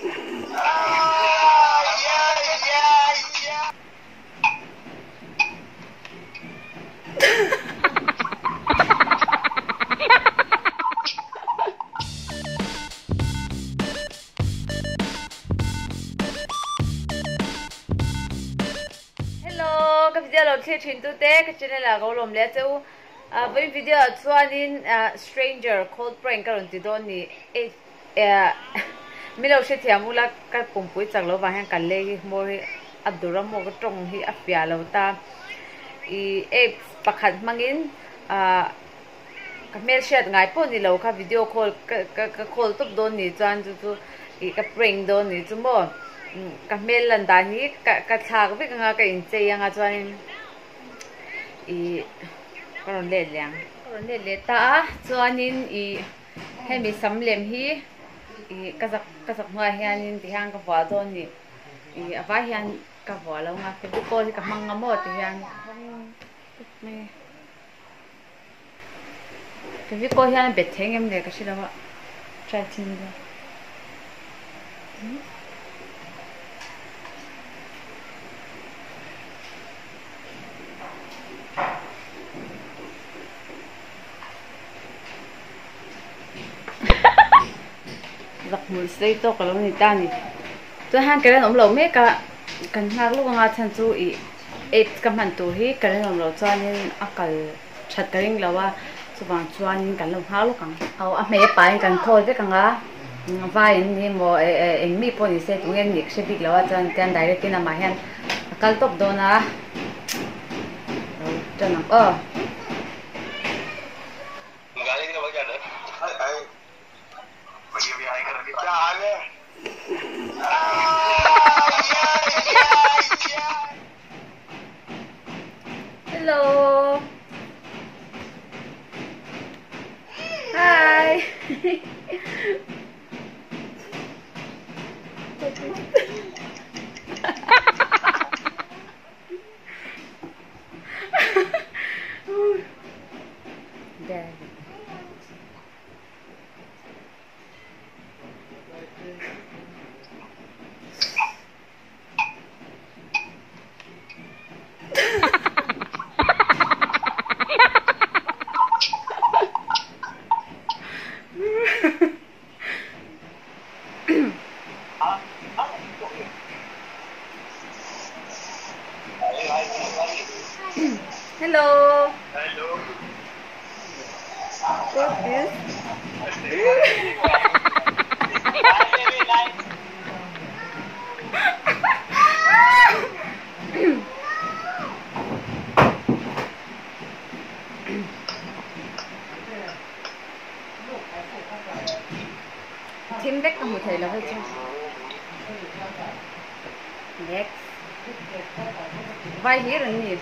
Hello ka video lo thlir thin tu te ka channel ah ka lawm leh a che u vawiin video ah chuanin stranger cold prank ka rawn ti dawn ni mi lo hrethiam ula ka pumpui chak lo vang hian ka lei hi hmawr hi a dur a maw ka tawng hi a fiah lo ta ih apps pakhat hmangin ah ka hmelhriat ngai pawh ni lo kha video call ka ka ka call tawp dawn ni chuan chu chu ih ka prank dawn ni chu maw ka hmel lan dan hi ka ka thlak vek anga ka inchei anga chuanin ih ka rawn let leh ang ka rawn let leh ta a chuanin ih hemi sam lem hi ih ka zak ka zak hnuaiah hianin tihian ka vuah dawn ni ih a vai hian ka vuah lo anga fevicol hi ka hmang nga maw tihian Fevicol hian a bet thei ngem le ka hre lo a try chin ila Zak hmul sei tawk a lo ni ta a ni. Chuan hian current awm lo mek a, kan nghak lawk anga chhan chu ih apps ka hman tur hi current awm loh chuanin a kal that ka ring lo a, chuvang chuanin kan lo nghak lawk ang. Aw a hmei a pain kan call vek ang a, vai an ni emaw eng mi pawh ni se tunge an nih ka hre bik lo a, chuan tian direct in amah hian a kal tawp dawn a, lo tan ang aw. Hello. Hi. There. Hello. Hello. What's this? Thim vek ka hmu thei lo hei chu. Next. Vai hlir an ni.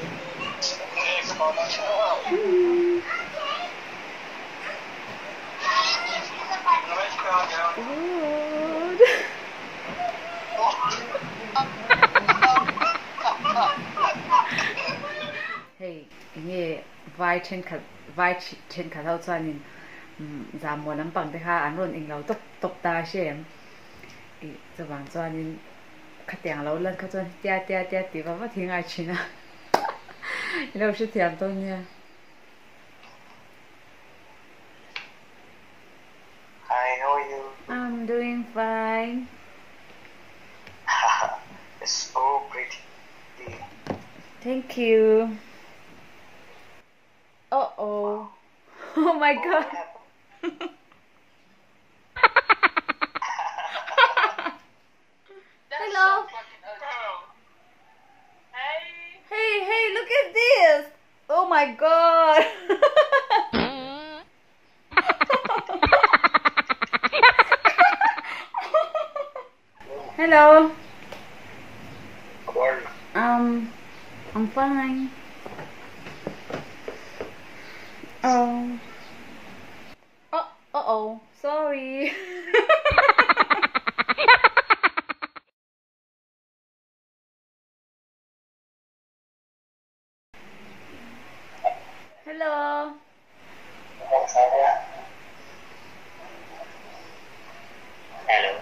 Hei enge vai thenkhat vai thenkhat ho chuanin zahmawh lampang te kha an rawn englo tawp tawp ta a hre em ih chuvang chuanin khatiang lo lan kha chuan tia tia tia tih va vat hi ngai thin a i lo hrethiam dawn nia. Hi, how are you? I'm doing fine. It's so pretty. Thank you. Uh oh. Oh my god. Hello. Hey, hey, look at this. Oh my god. Hello. I'm fine. Oh. Oh, uh oh. Sorry. Hello. Hello.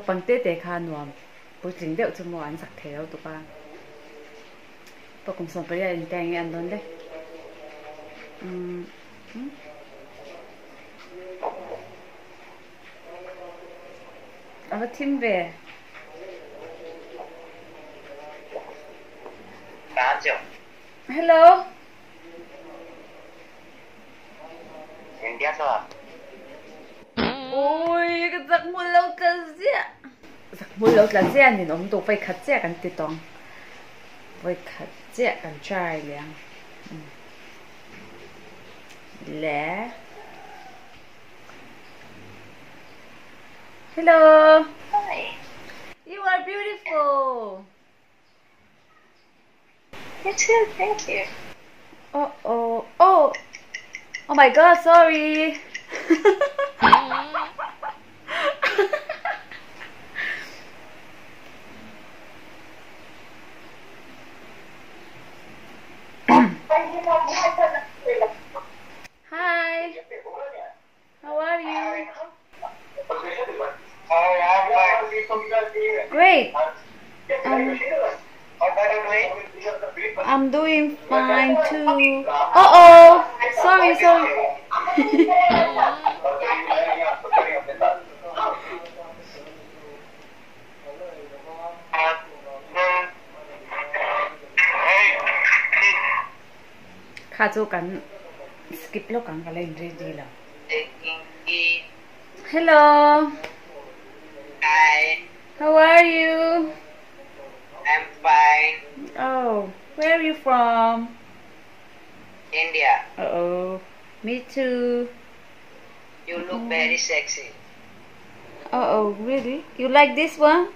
Naupang te te kha nuam puitling deuh chu maw an zak thei lo tuk a. Pakum 18 in te nge an dawn le. Umm. A va thim ve. Hello. India saw. Ui ka zak hmul lo tla ziah. Zak hmul lo tla ziah nin awm duh vawikhat chiah kan ti tawng. Vawikhat chiah kan try leh ang. Le. Hello. Hi. You are beautiful. You too, thank you. Oh oh oh. Oh my god, sorry. Hi. How are you? Hi, I'm fine. Great. Um, What are you doing? I'm doing fine too. Uh oh. Sorry, sorry. Kha chu kan skip lawk ang ka la in ready lo. Hello. Hi. How are you? I'm fine. Oh, where are you from? India. Uh oh. Me too. You look very sexy. Uh oh, really? You like this one?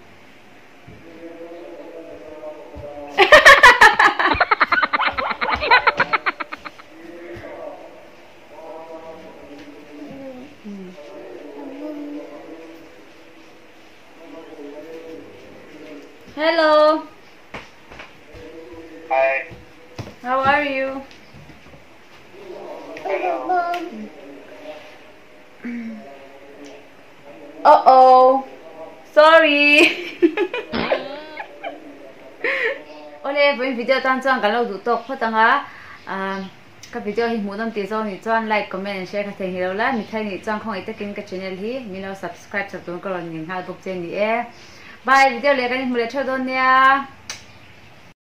Hello. Hi. How are you? Hello. Uh oh. Sorry. Awle, vawiin video tan chuan kan lo duh tawk phawt ang a. Ka video hi hmuhnawm tih zawng nih chuan like, comment and share ka thei nghilh lo la. Mithai nih chuan khawngaih takin ka channel hi min lo subscribe sak tur ka rawn ngen nghal bawk che ni e. Bye, video leh kan inhmu leh theuh dawn nia.